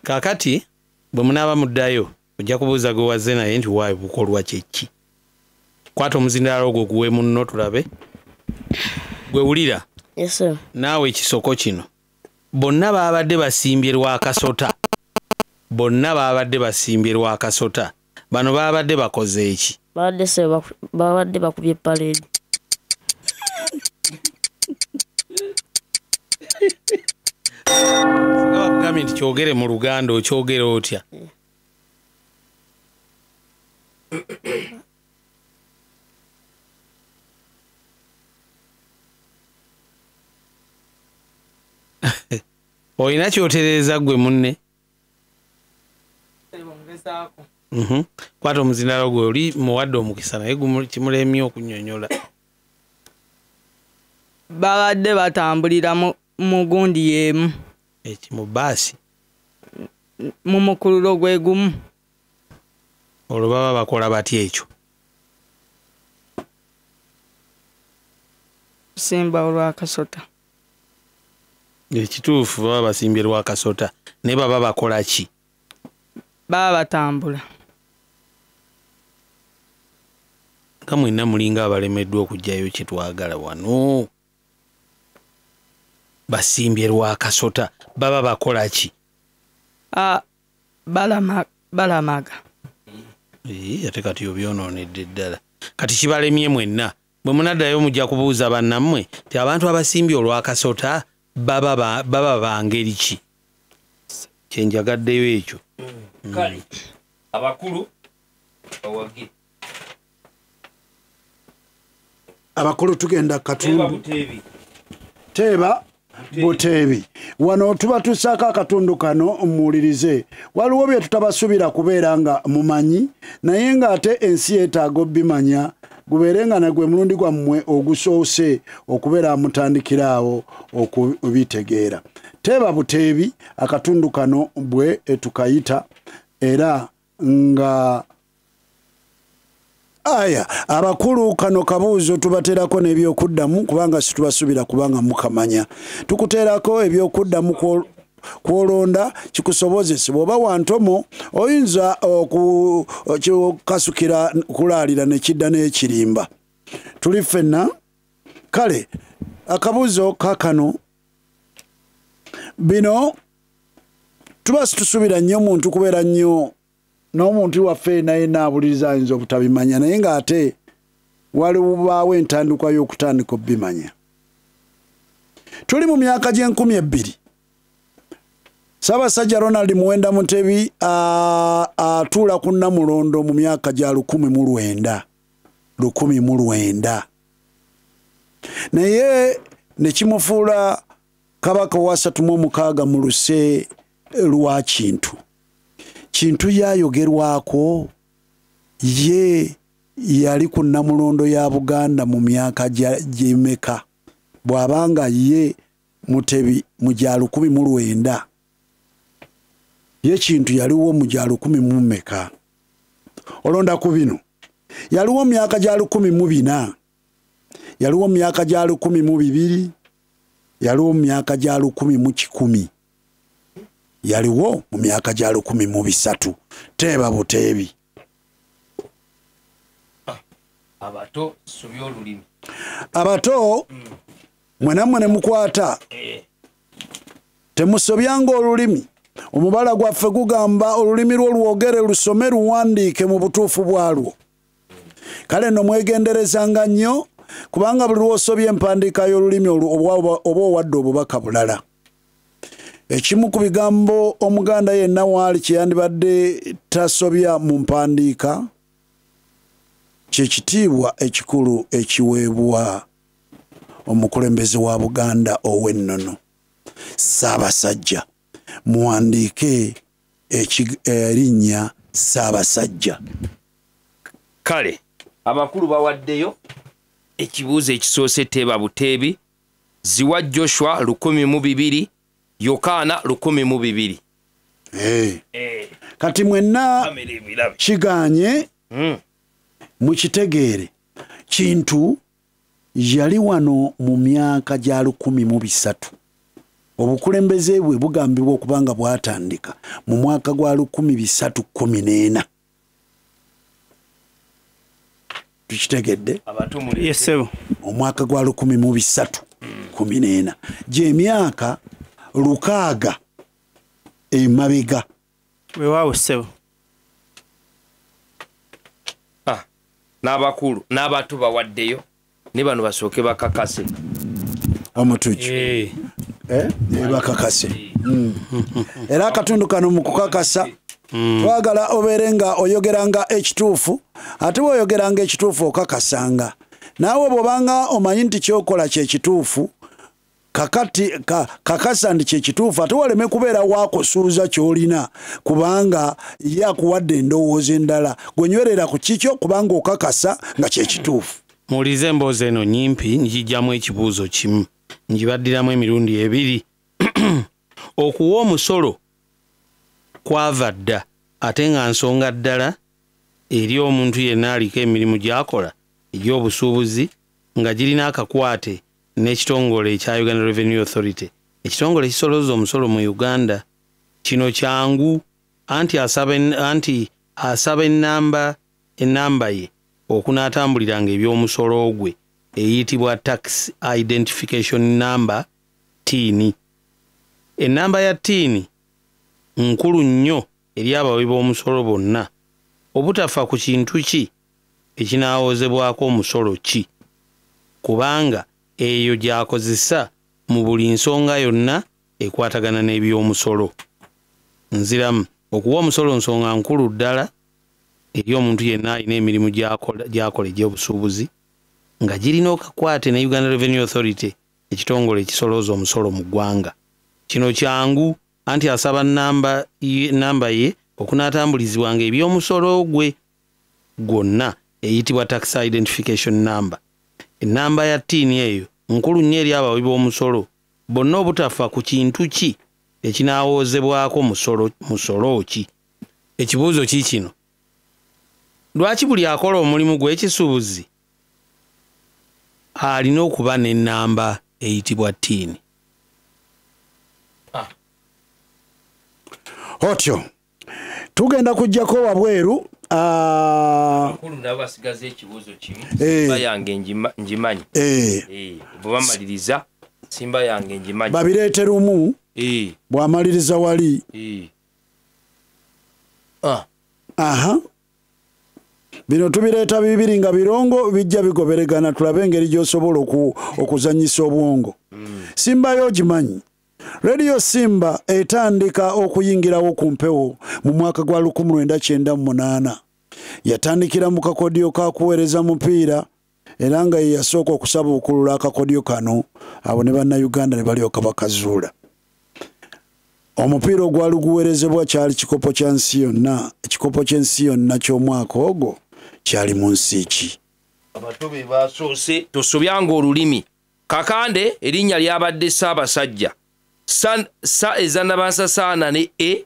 Kaakati bwe munaaba muddayo ojja kubuuza gwe wazze naye nti waayo bukolwa kye ki. Kwata omuzindaalo ogwo guwe munno tulabe. Gwe wulira. Yes sir. Naawe ekisoko kino. Bonna baabadde basimbye lwakasota. Bonna baabadde basimbye lwakasota. Bano baabadde bakoze eki? Babadde ssebo babadde bakubye parade. Singa bakugambye nti kyogere mu Luganda okyogere otya? Olina kyotereeza ggwe munne? Kwata omuzindaalo gwe oli muwadde omukisa naye kimulemye okunnyonnyola. Babadde batambulira mu gundi y'emu. Eki mu bbaasi? Mu mukululo gwe gumu. Olwo baba bakola batya ekyo? Kusimba olwakasota. Ekituufu baba basimbye lwakasota naye baba bakola ki? Baba batambula. Nga mwenna mulinga abalemeddwa okuggyayo kye twagala wano. Basimbye lwakasota baba bakola ki? Balamaga. Ate kati obyonoonedde ddala. Kati kibalemye mwenna. Bwe munaddayo mujja kubuuza bannammwe nti abantu abasimbye olwakasota baba ba ngeri ki? Kye njagaddeyo ekyo. Kale abakulu bawagire. Abakulu tugenda katundu. Teeba Buteebi. Wano tuba tusaako akatundu kano muwulirize. Waliwo bye tutabasuubira kubeera nga mumanyi, naye ng'ate ensi yeetaaga obbimanya, gubeere nga nagwe mulundi gwammwe ogusoose okubeera mutandikira awo okubitegeera. Teeba Buteebi akatundu kano bwe tukayita era nga aya abakulu kano kabuuzo tubateerako n'ebyokuddamu kubanga situbasuubira kubanga mukamanya. Tukuteerako ebyokuddamu kwolonda kikusobozese bw'oba wantomo oyinza okukasukira kulaalira nekidda n'ekirimba. Tuli ffenna. Kale akabuuzo kaakano bino tuba situsuubira nnyo omuntu kubeera nnyo n'omuntu waffe naye naabuliriza ayinza obutabimanya naye ng'ate waliwo entandikwa y'okutandika obbimanya. Tuli mu myaka gy'e 2000. Ssaabasajja Ronald Muwenda Mutebi atuula ku Nnamulondo mu myaka gya 1900. 1900. Naye ne kimufuula kabaka wa 36 mu luse lwa Kintu. Kintu yayogerwako Ye yali ku Nnamulondo ya Buganda mu myaka gy'emeka? Bw'abanga ye Mutebi mu gya 1900, ye Kintu yaliwo mu gya 1000? Olonda ku bino. Yaliwo mu myaka gya 1400, yaliwo mu myaka gya 1200, yaliwo mu myaka gya 1100, yaliwo mu myaka gya 1300. Teeba buteebi. Abato sobya olulimi. Abato mwenamwe ne mukwata, temusobyanga olulimi. Omubala gwaffe gugamba olulimi lwo lwogere, lusome, luwandiike mu butuufu bwalwo. Kale nno mwegenderezanga nnyo, kubanga buli lw'osobya empandiika y'olulimi oba owadde obubaka bulala. Ekimu ku bigambo Omuganda yenna waali kyeyandibadde tasobya mu mpandiika kyekitiibwa ekikulu ekiweebwa omukulembeze wa Buganda ow'ennono, Ssaabasajja. Muwandiike erinnya Ssaabasajja. Kale abakulu bawaddeyo ekibuuzo ekisoose. Teeba buteebi. Ziwa Joshua 1002, Yokaana 1002. Kati mwenna kiganye mukitegeere, Kintu yali wano mu myaka gya 1300. Obukulembeze bwe bugambibwa okuba nga bwatandika mu mwaka gwa 1314. Tukitegedde? Omwaka gwa 1314, gy'emyaka 600 emabega. Weewaawo ssebo. N'abakulu n'abato bawaddeyo, ne bano basooke bakakase. Omutujju bakakase. Era akatundu kano mu kukakasa twagala obeere nga oyogeranga ekituufu, ate bw'oyogeranga ekituufu okakasanga. Naawe bw'obanga omanyi nti kyokola kyekituufu, kakasa nti kyekituufu, ate waleme kubeera wakusuuza ky'olina, kubanga ye akuwadde endowooza endala. Gwe ku kikyo kubanga okakasa nga kyekituufu. Muwulize emboozi eno nnyimpi, ngijjamu ekibuuzo kimu, ngibaddiramu emirundi ebiri. Okuwa omusolo kwava dda, ate nga nsonga ddala eri omuntu yenna aliko emirimu gy'akola egy'obusuubuzi nga girina akakwate n'ekitongole ekya Uganda Revenue Authority, ekitongole ekisolooza omusolo mu Uganda. Kino kyangu, anti asaba ennamba ye okunaatambuliranga eby'omusolo gwe eyitibwa Tax Identification Number, TIN. Ennamba ya TIN nkulu nnyo eri abawi b'omusolo bonna, obutafa ku kintu ki ekinaawozebwako omusolo ki, kubanga eyo gy'akozesa mu buli nsonga yonna ekwatagana n'ebyomusolo. Nziramu, okuwa omusolo nsonga nkulu ddala eri omuntu yenna alina emirimu gy'akola egy'obusuubuzi nga girina okakwate ne Uganda Revenue Authority, ekitongole ekisolooza omusolo mu ggwanga. Kino kyangu, anti asaba nnamba ye okunaatambulizibwanga ebyomusolo gwe gwonna eyitibwa Tax Identification Number. Ennamba ya TIN eyo nkulu nnyo eri abawi b'omusolo bonna, obutafa ku kintu ki ekinaawoozebwako musolo ki. Ekibuuzo ki kino: lwaki buli akola omulimu gw'ekisuubuzi alina okuba n'ennamba eyitibwa TIN? Otyo tugenda kujjako wabweru. Abakulu nabo basigaza ekibuuzo kimu. Simba yange ngimanyi. Bwe bamaliriza simba yange ngimanyi. Babireete lumu, bw'amaliriza wali. Aha. Bino tubireeta bibiri nga birongo bijja bigoberegana, tulabe engeri gy'osobola okuzannyisa obwongo. Simba yo ogimanyi. Radio Simba etandika okuyingirawo ku mpewo mu mwaka gwa 1998. Yatandikira mu kakodyo ka kuweereza mupiira, era nga ye yasooka okusabuukulula akakodyo kano, abo ne Bannayuganda ne balyoka bakazuula. Omupiira ogwali guweerezebwa kyali kikopo kya nsi yonna, ekikopo ky'ensi yonna ky'omwaka ogwo Kyali mu nsi ki? Abato be basoose, tosobyanga olulimi. Kakande erinnya lyabadde Ssaabasajja. Sa ezannabansasaana ne e,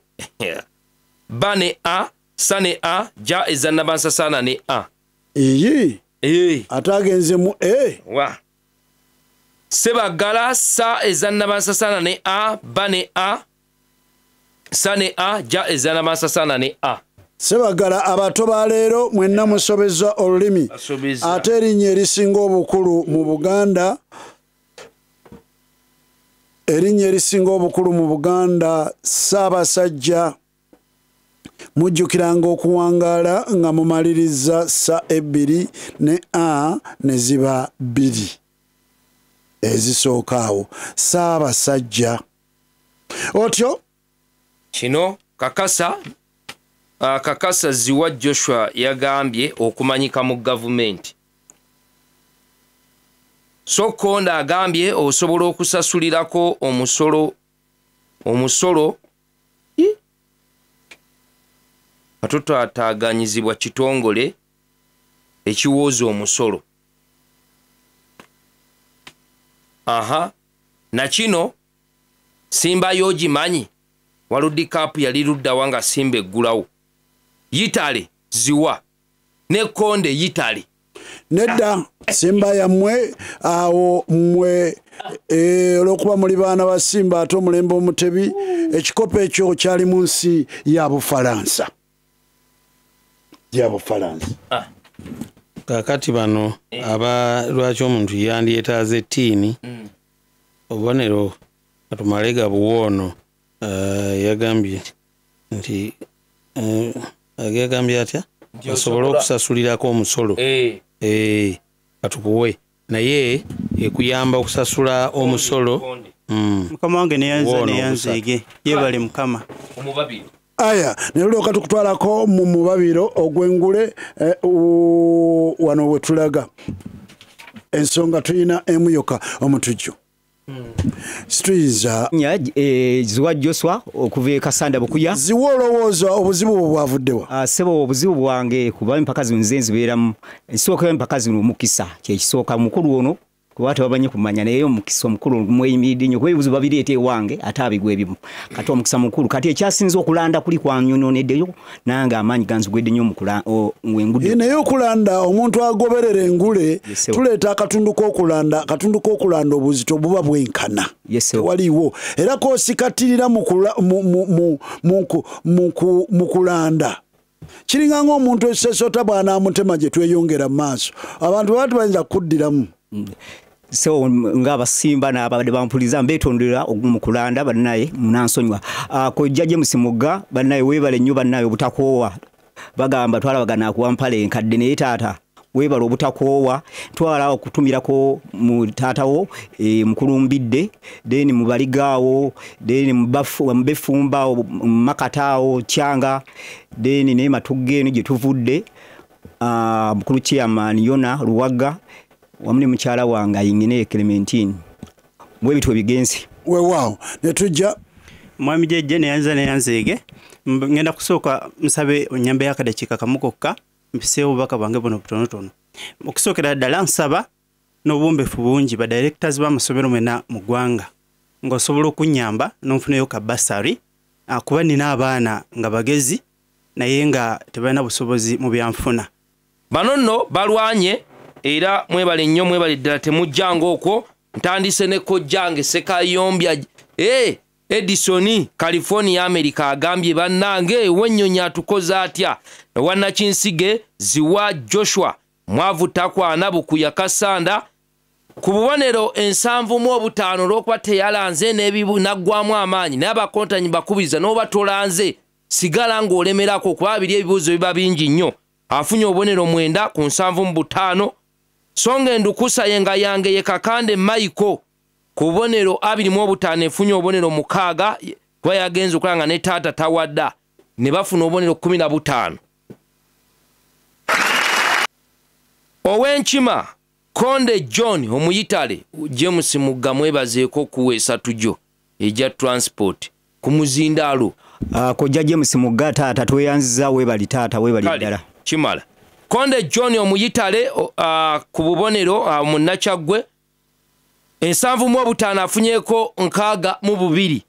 ba ne a, sa ne a, ja ezannabansasaana ne a. Iyi ate agenze mu e. Wa Sebaggala sa ezannabansasaana ne a, ba ne a, sa ne a, ja ezannabansasaana ne a. Sebaggala abato ba leero mwenna musobezza olulimi. Ate erinnya erisinga obukulu mu Buganda, erinnya erisinga obukulu mu Buganda Ssaabasajja. Mujjukiranga okuwangaala nga mumaliriza sa ebbiri ne a ne ziba bbiri ezisooka awo. Ssaabasajja. Otyo kino kakasa kakasa Ziwa Joshua yagambye okumanyika mu gavumenti. Sokonda agambye osobola okusasulirako omusolo atutaataganyizibwa kitongole ekiwooza omusolo. Aha, na kino Simba yogimanyi World Cup yali ludda wanga Simba eggulawo. Yitale Ziwa ne Konde Yitale. Nedda Simba yammwe awo mmwe olw'okuba muli baana ba Simba ate omulembe omutebi, ekikopo ekyo kyali mu nsi ya Bufalansa. Ya Bufalansa. Kaakati bano aba lwaki omuntu yandyetaaze ettiini obubonero katumale gabuwoono. Yagambye nti yagambye atya osobola okusasulirako omusolo katukuwe, naye ekuyamba okusasula omusolo. Mukama wange neyanza neyanzeege yebale Mukama. Omubabiro aya ne lulyoka tukutwalako mu mubabiro ogw'engule wano we tulaga ensonga tuyina emu yokka omutujju. Situyinza Ziwa Joshua okuva e Kasanda Bukuya. Ziwa olowooza obuzibu bwo bwavuddewa? Ssebo obuzibu bwange kuba empaka zino nze nzibeeramu. Ekisooka empaka zino omukisa kyekisooka mukulu ono kuba tebamanyi kumanya, naye omukisa omukulu mweyimiridde nnyo kuba ebibuzo babireeta ewange ate abigwa ebimu. Kati omukisa mukulu, kati ekyasinze okulanda kuli kwanyononeddeyo nange amaanyi ganzigwedde nnyo engudde. Naye okulanda omuntu agoberera engule tuleeta akatundu k'okulanda, akatundu k'okulanda obuzito buba bwenkana tewaliiwo, era k'osikatirira mu kulanda kiringa ng'omuntu esesota bw'anaamutema gye tweyongera mu maaso abantu baba tebayinza kuddiramu. So nga abasimba n'ababadde bampuliza mbeetondera mu kulanda bannaye munansonyiwa. Kojja James Mugga bannaye weebale nnyo bannaye obutakoowa. Bagamba twalabagana akuwa mpale enkadde naye taata weebale obutakoowa. Twala okutumirako mu taatawo mukulumbidde, then mu Baligaawo, then mu Befumba, mu Makataawo, Kyanga, then ne Matugga eno gye tuvudde. Mukulu chairman Yona Luwaga wamu ne mukyala wange Ayingine Clementine. Bwe bityo bigenze. Weewaawo ne tujja Mwami Jjajja neyanza neyanzeege. Ngenda kusooka nsabe onnyambe y'akadakiika kamu kokka mpiseewo obubaka bwange buno butonotono. Okusookera ddala nsaba n'obubombefu bungi ba directors b'amasomero mwenna mu ggwanga ng'osobola okunnyamba n'onfunayo ka bursary, kuba nina abaana nga bagezi naye nga tebalina busobozi mu byanfuna. Bano nno balwanye era mwebale nnyo mwebale ddala temujjanga okwo. Ntandise ne kojjange Sekayombya Edison California America agambye bannange wennyonyi atukoze atya. Wannakinsige Ziwa Joshua Mwavu Takwana Bukuya Kasanda ku bubonero 75 olw'okuba teyalanze n'aggwamu amaanyi, naye abakontanyi bakubiriza n'oba tolanze sigala ng'olemerako kuba biri ebibuuzo biba bingi nnyo. Afunye obubonero 9 ku 75. Songa endukusa ye nga yange ye Kakande Michael ku bubonero 25 efunye obubonero 6 kuba yagenze okulanga ne taata tawadda ne bafuna obubonero 15. Ow'enkima Konde John omuyitale James Mugga mwebazeeko kuweesa tujo ejja transport ku muzindaalo. Kojja James Mugga taata tweyanziza, weebali taata, weebali ddala. Kimala. Konde John omuyitale ku bubonero Munnakyaggwe 75 afunyeeko 62.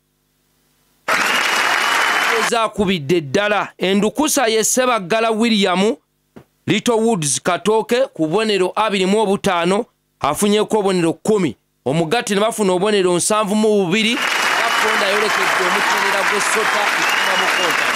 Ezakubidde ddala. Endukusa ye Ssebaggala William Little Woods Katooke ku bubonero 25 afunyeeko obubonero 10. Omugatte ne bafuna obubonero 72. Konde ayolekedde omutendera gw'essota Isima Mukontana.